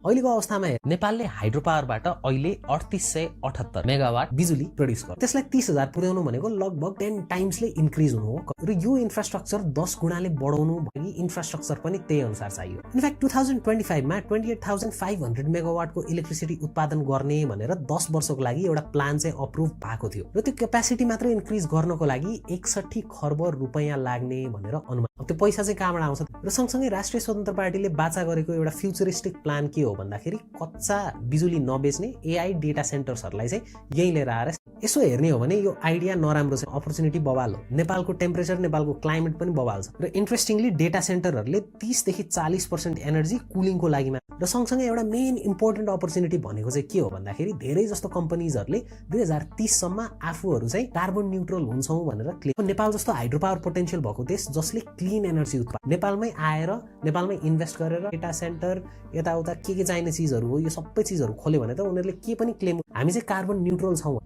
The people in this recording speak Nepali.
अहिलेको अवस्थामा नेपालले हाइड्रो पावरबाट अहिले 3878 मेगावाट बिजुली प्रड्युस गर्छ। त्यसलाई 30,000 पुर्याउनु भनेको लगभग 10 टाइम्सले इन्क्रिज हुनु हो र यो इन्फ्रास्ट्रक्चर 10 गुणाले बढाउनु लागि इन्फ्रास्ट्रक्चर पनि त्यही अनुसार चाहियो। इनफ्याक्ट 2025 मा 28,500 मेगावाटको इलेक्ट्रिसिटी उत्पादन गर्ने भनेर 10 वर्षको लागि एउटा प्लान चाहिँ अप्रुभ भएको थियो र त्यो क्यापासिटी मात्र इन्क्रिज गर्नको लागि 61 खर्ब रुपैयाँ लाग्ने भनेर अनुमान। त्यो पैसा चाहिँ कहाँबाट आउँछ र सँगसँगै राष्ट्रिय स्वतन्त्र पार्टीले बाचा गरेको एउटा फ्युचरिस्टिक प्लान के हो भन्दाखेरि कच्चा बिजुली नबेच्ने एआई डेटा सेन्टर्सहरूलाई चाहिँ यही लिएर आएर यसो हेर्ने हो भने यो आइडिया नराम्रो छ, अपर्च्युनिटी बवाल हो। नेपालको टेम्परेचर नेपालको क्लाइमेट पनि बवाल छ र इन्ट्रेस्टिङली डेटा सेन्टरहरूले 30 देखि 40% एनर्जी कुलिङको लागि र सँगसँगै एउटा मेन इम्पोर्टेन्ट अपर्च्युनिटी भनेको चाहिँ के हो भन्दाखेरि धेरै जस्तो कम्पनीजहरूले 2030 सम्म आफूहरू चाहिँ कार्बन न्युट्रल हुन्छौँ भनेर क्लेम। नेपाल जस्तो हाइड्रो पावर पोटेन्शियल भएको देश जसले क्लिन एनर्जी उत्पादन नेपालमै आएर नेपालमै इन्भेस्ट गरेर डेटा सेन्टर यताउता के चाहिने चिजहरू हो यो सबै चिजहरू खोल्यो भने त उनीहरूले के पनि क्लेम हामी चाहिँ कार्बन न्युट्रल छौँ